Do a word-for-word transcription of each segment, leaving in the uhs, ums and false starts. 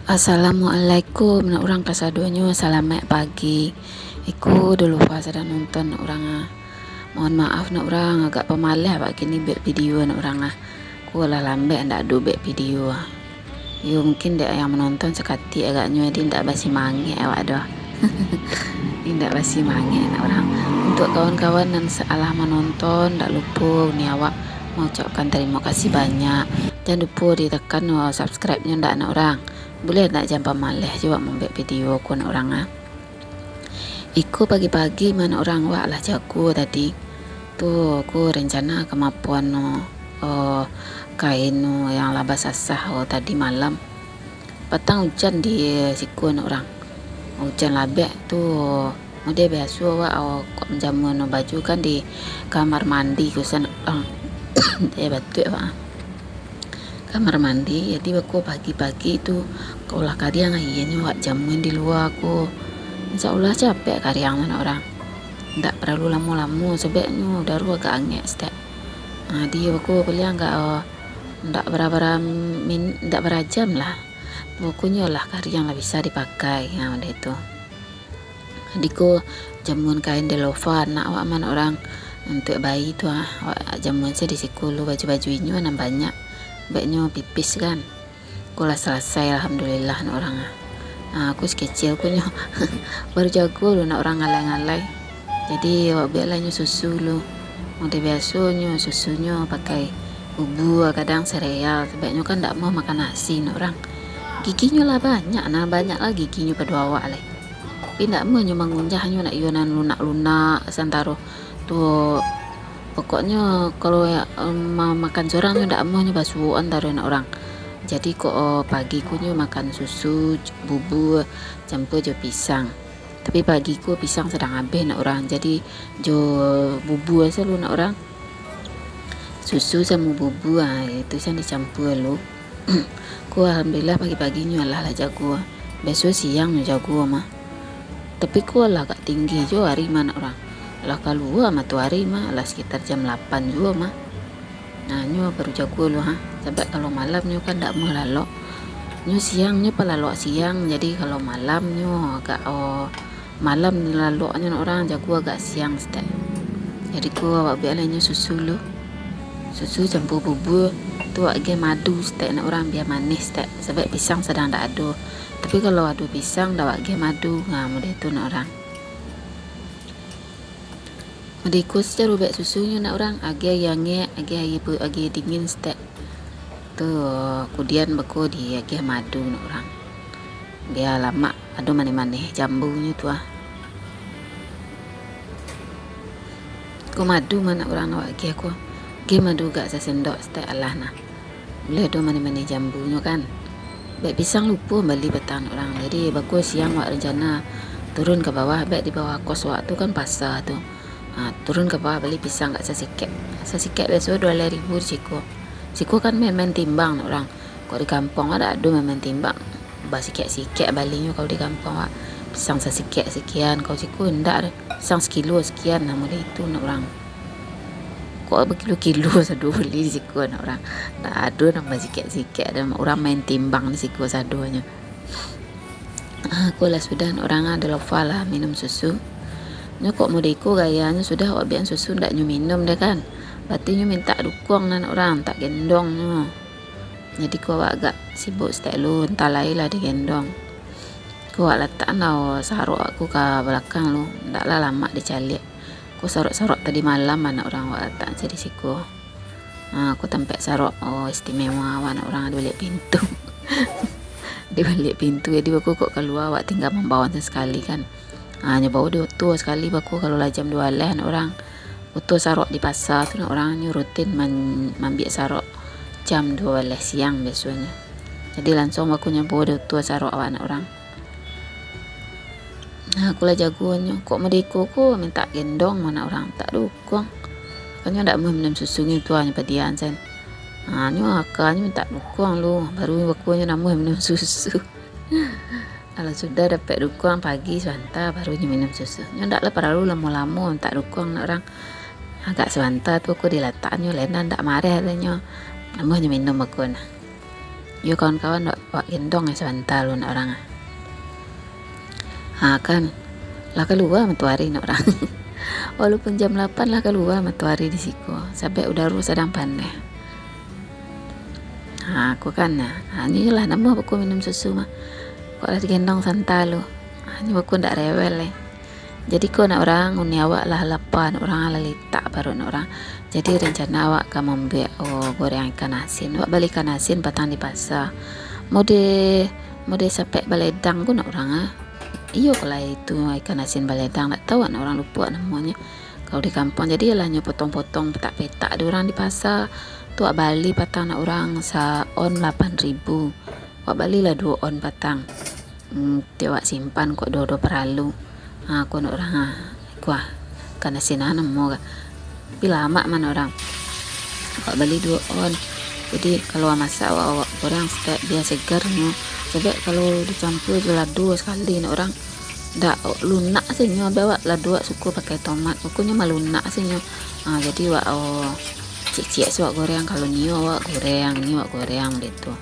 Assalamualaikum nak urang kasadonyo, salamaik pagi. Iko Dolofa sadang nonton nak urang ah. Mohon maaf nak urang, agak pamaleh awak kini buek video nak urang ah. Ko lah lambek ndak ado buek video ah. Yo mungkin dek yang manonton sakatik agaknyo jadi ndak basimangek awak doh. Indak basimangek nak urang. Untuk kawan-kawan nan sa-, alah manonton, ndak lupo ni awak maucapkan tarimo kasih banyak. Jan lupo ditekan, oh, subscribe-nyo ndak nak urang. Buliah ndak jan pamaleh jo wak mambuek video ko nak urang ah. Iko pagi-pagi mah nak urang wak lah jago tadi. Tu ko rencana ka mapuan no, oh, kain no yang lah basasah, oh, tadi malam. Patang ujan di siko nak urang. Ujan labek tu, model biaso awak, oh, kok manjamuan baju kan di kamar mandi ko sanak urang. Eh, batuak awak. Kamar mandi, jadi bako pagi-pagi tu, kok lah kariang aianyo awak jamuan di lua ko. Insya Allah capek kariang tu nak urang. Ndak paralu lamo-lamo, sababnyo udaro agak angek saketek. Ha, di bako paliang agak, oh, ndak bara-bara min-, ndak bara jam lah. Pokonyo lah kariang lah bisa dipakai, ha, model tu. Jadi ko jamuan kain Dolofa nak awak mah nak urang. Untuak bayi tu ah, awak jamuan se di siko lu baju-baju inyo nan banyak. Baknyo pipis kan. Ko lah salasai alhamdulillah nak urang ah. Ah, ko si kecil ko nyo baru jago lu nak urang ngalai-ngalai. Jadi awak bueklah nyo susu lu. Model biasonyo susunyo pakai bubua, kadang sereal, sababnyo kan ndak amuah makan nasi nak urang. Giginyo lah banyak, nah banyak lah giginyo pado awak lai. Tapi ndak amuah nyo mangunjahnyo nak iyo nan lunak-lunak santaro tu. Pokoknyo kalau, em, ma-, makan surang nyo ndak amuah nyo basuokan taro nak urang. Jadi kok, oh, pagi ko nyo makan susu, bubua, campua jo pisang. Tapi pagi ko pisang sadang abih nak urang, jadi jo bubua se lu nak urang. Susu samo bubua, ah, itu se dicampua lu. Ko alhamdulillah pagi-pagi nyo alah lah jago. Biaso siang nyo jago mah. Tapi ko alah agak tinggi jo ari mah nak urang. Lah kalua matoari mah, lah sekitar jam lapan juo mah. Nah, nyo baru jago lu ha. Sabab kalau malam nyo kan ndak amuah lalok. Nyo siang nyo palalok siang, jadi kalau malam nyo agak, oh, malam laloknyo nak urang jago agak siang saketek. Jadi ko awak bueklah nyo susu lu. Susu campua bubua, tu awak agiah madu saketek nak urang bia manih saketek. Sabab pisang sadang ndak ado. Tapi kalau ado pisang, ndak awak agiah madu. Ha, model tu nak urang. Model iko se caro buek susunyo nak urang, agiah aia angek, agiah aia pu-, aia dingin saketek. Tu, kudian beko diagiah madu nak urang. Bia lamak, ado manih-manih jambunyo tu ah. Ko madu mah nak urang awak agiah ko. Agiah madu agak sasendok saketek alah nah. Buliah ado manih-manih jambunyo kan. Buek pisang lupo bali patang nak urang. Jadi bako siang awak rencana turun ka bawah, buek di bawah kos awak tu kan pasa tu. Ha, turun ka bawah bali pisang agak sasikek. Sasikek biaso duo baleh ribu di siko. Siko kan main-main timbang nak urang. Kok di kampuang awak ndak ado main-main timbang. Basikek-sikek balinyo kalau di kampuang awak. Pisang sasikek sekian, kalau siko indak doh. Pisang sakilo sekian, nah model itu nak urang. Kok bakilo-kilo sado bali di siko nak urang. Ndak ado nan basikek-sikek, ado urang main timbang di siko sadonyo. Ah, ko lah sudah nak urang ah, Dolofa lah minum susu. Nyo kok model iko gayanyo sudah awak buekan susu ndak nyo minum deh kan. Barati nyo mintak dukuang nak urang, mintak gendong nyo. Jadi ko awak agak sibuk saketek lu, antah lai lah digendong. Ko awak latak lah sarok awak ko ka balakang lu, ndak lah lamak dicaliak. Ko sarok-sarok tadi malam anak urang awak latak se di siko. Ha, ko tampek sarok, oh, istimewa awak anak urang di baliak pintu. Di baliak pintu, jadi bako kok kalua awak tingga mambaoan sakali kan. Ha, nyo bao di oto sakali bako kalau lah jam duo baleh anak urang. Oto sarok di pasa tu nak urang nyo rutin man-, mambiak sarok jam duo baleh siang biasonyo. Jadi langsung bako nyo bao di oto sarok awak anak urang. Nah, ko lah jagonyo, kok model iko ko mintak gendong anak urang, mintak dukuang. Kan nyo ndak amuah minum susu nyo tu, nyo padiaan sen. Ha, nyo akanyo mintak dukuang lu, baru bako nyo namuah minum susu. Kalau sudah dapek dukuang pagi sabanta, baru nyo minum susu. Nyo ndak lah paralu lamo-lamo mintak dukuang nak urang. Agak sabanta tu ko dilataknyo, lai ndak mareh doh nyo. Namuah nyo minum bako nah. Yo kawan-kawan, wak, wak gendong ai sabanta lu nak urang. Ha kan, lah kalua matoari nak urang. Walaupun jam lapan lah kalua matoari di siko, sabab udaro sadang paneh. Ha, ko kan, ha, nyo lah namuah beko minum susu mah. Kok lah digendong santa lu. Ha, nyo beko ndak rewel lai. Jadi ko nak urang, uni awak lah lapa nak urang, lah litak paruik nak urang. Jadi rencana awak ka mambuek, oh, goreng ikan asin. Awak bali ikan asin patang di pasa. Mode, mode sapek baledang ko nak urang, ah. Iyo ko lah itu ikan asin baledang, ndak tau nak urang, lupo namonyo. Kalau di kampuang, jadi lah nyo potong-potong petak-petak di urang di pasa. Tu awak bali patang nak urang sa-on lapan ribu. Wak balilah duo on patang. Hmm, ti wak simpan kok dodo paralu. Ha, ko nak urang, ha. Kuah. Kana sinan namo ka. Tapi lamak mah nak urang. Wak bali duo on. Jadi, kalau wak masak, wak, wak goreng stek, bia segar nyo. Sabab kalau dicampur jo lado sakali nak urang, dak lunak se nyo, abih wak lado wak suko pakai tomat. Pokoknyo malunak se nyo. Ha, jadi wak, oh, ciek-ciek se wak goreng. Kalau nio wak goreng, nio wak goreng, baitu.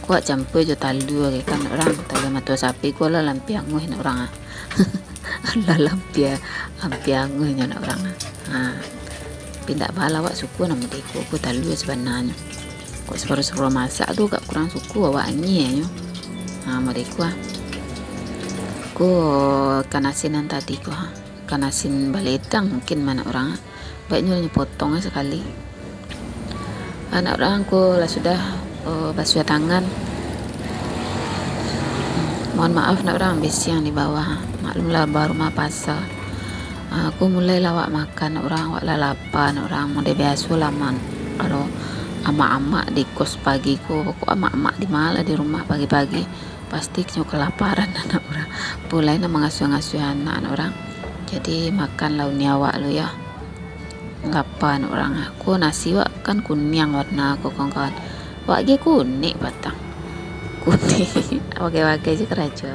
Ko wak campur jo talua ge kan, nak urang. Talua mato sapi ko lah lampia anguih nak urang, ah. Alah lampia, lampia anguih nyo nak urang, ah. Ha. Tapi ndak baa lah, wak suko namo dek iko, ko talua sabananyo. Kok saparuah-saparuah masak tu agak kurang suko awak anyie nyo. Ha, mode ko, ah. Ko ikan asin nan tadi ko, ha. Ikan asin baledang mungkin mah nak urang, ah. Baiknyo nyo potong sakali. Anak urang ko lah sudah, oh, basuah tangan. Mohon maaf nak urang, bisiang di bawah. Maklumlah, barumah pasa. Ah, ko mulailah wak makan nak urang, wak lah lapa nak urang. Mode biaso lah, man. Kalau amak-amak di kos pagi ko, pokok amak-amak di ma lah di rumah pagi-pagi. Pasti nyo kalaparan anak urang. Pulai nak mangasuah-ngasuah anak, anak urang. Jadi, makanlah uni awak lu, yo. Lapa anak urang, ah. Ko nasi wak kan kuniang warna ko, kawan-kawan. Wak agiah kunik patang. Kunik. Bagai-bagai se karajo.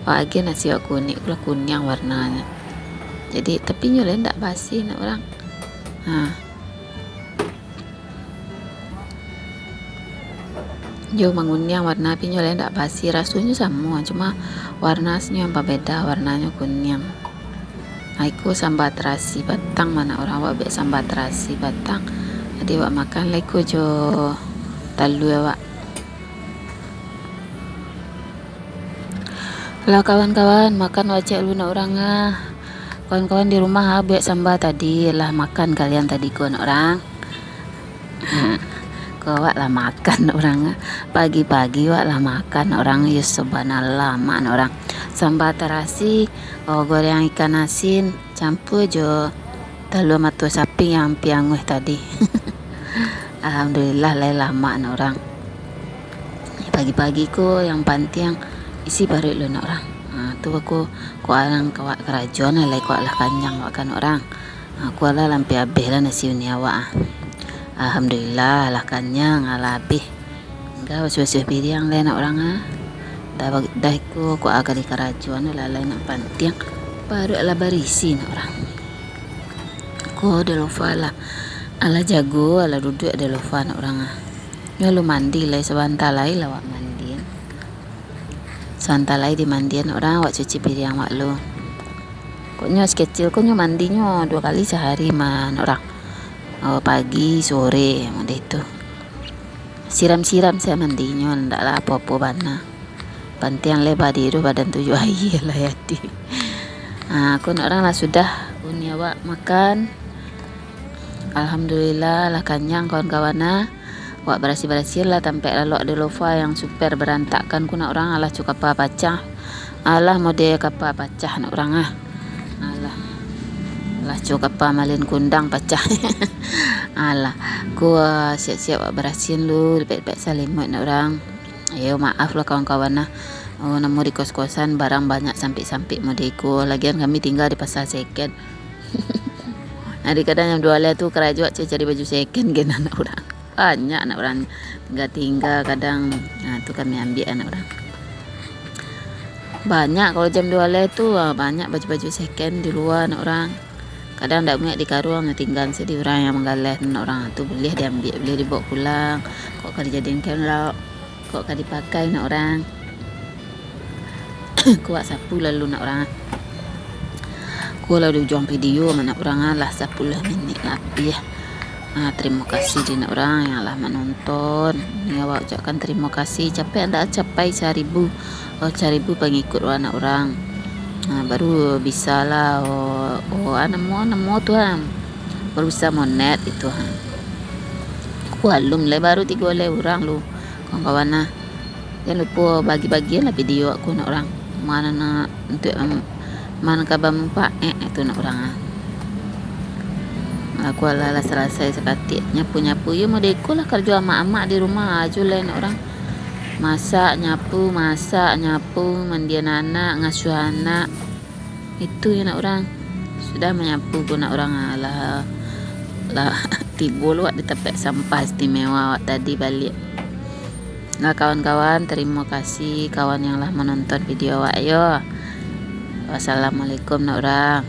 Wak agiah nasi wak kunik, ko lah kuniang warnanyo. Jadi, tapi nyo lai ndak basi, anak urang. Ha. Jo manguniang warna, tapi nyo lai ndak basi, rasonyo samo, cuma warna sajo yang babeda, warnanyo kuniang. Ai ko samba tarasi patang, anak urang, wak buek samba tarasi patang. Jadi wak makan lai ko jo talua wak. Lah kawan-kawan, makan wak ciek lu nak urang ah. Kawan-kawan di rumah ah, buek samba tadi, lah makan kalian tadi ko nak urang? Ha, ko awak lah makan nak urang ah. Pagi-pagi awak lah makan nak urang, yo subhanallah, lamak nak urang. Samba tarasi, oh, goreng ikan asin, campur jo talua mato sapi yang ampia anguih tadi. Alhamdulillah, lai lamak nak urang. Pagi-pagi ko yang pantiang isi paruik lu nak urang. Ha, tu ko, ko urang kawak karajo nah, lai kawak lah kanyang wak kan nak urang. Ha, ko lah lampia abih lah nasi uni awak ah. Alhamdulillah, lah kanyang, lah abih. Tingga basuah-basuah piriang lai nak urang ah. Dah, dah ko, ko agali karajo anu lah, lai nak pantiang. Paruik lah barisi nak urang. Ko Delofa lah. Alah jago, alah duduak Delofa nak urang ah. Nyo lu mandi lai, sabanta lai lah wak mandi. Sabanta lai dimandian nak urang, wak cuci piriang wak lu. Kok nyo si kecil ko nyo mandinyo duo kali sahari mah nak urang. Oh, pagi, sore, mode itu. Siram-siram sajo mandinyo, ndaklah apo-apo bana. Pantiang lai badiruah badan tujuah aia lah jadi. Ha, ko nak urang lah sudah uni awak makan. Alhamdulillah, lah kanyang kawan-kawan ah. Wak barasiah-barasiah lah tampek lalok Delofa yang super barantakan ko nak urang, alah co kapa pacah. Alah mode kapa pacah nak urang ah. Alah. Lah co kapa malin kundang pacah. Alah. Ko siap-siap wak barasiahan lu, dipek-dipek salimut nak urang. Yo, maaf lah kawan-kawan ah. Oh, namo di kos-kosan barang banyak sampik-sampik mode ko. Lagian kami tingga di pasar second. Jadi kadang jam duo baleh tu karajo wak cari baju second gen anak urang. Banyak anak urang tingga-tingga kadang. Nah, tu kami ambiak anak urang. Banyak kalau jam duo baleh tu, ah, banyak baju-baju second di lua anak urang. Kadang ndak muek di karuang, tingga se di urang yang manggaleh anak urang. Tu buliah diambiak, buliah dibaok pulang. Kok ka dijadian kain lauk. Kok ka dipakai, nak urang? Kuak sapu lalu, nak urang. Kuak lah di ujuang video, nak urang, lah sapuluah minik labiah. Ah, tarimo kasih di nak urang yang lah manonton. Ni awak ucapkan tarimo kasih. Capek ndak capai saribu, oh, saribu pangikut wak, nak urang. Ah, baru bisa lah, oh, oh, ah, namo, namo tu, ha. Baru bisa monet itu, ha. Kualun lai baru tigo lai urang lu, kawan-kawan, nah. Jan lupo bagi-bagian lah video aku, nak urang. Mano nak untuak, em, mano ka bamanfaat, eh, tu, nak urang, ah. Aku alah lah salasai sakatik nyapu-nyapu. Iyo, modeko lah karajo amak-amak di rumah ajo lai, nak urang. Masak, nyapu, masak, nyapu, mandian anak, ngasuah anak. Itu yo, nak urang. Sudah manyapu ko, nak urang, ah, lah, lah tibo lo wak di tampek sampah istimewa wak tadi baliak. Nah, kawan-kawan, tarimo kasih kawan yang lah manonton video wak yo. Wassalamualaikum, nak urang.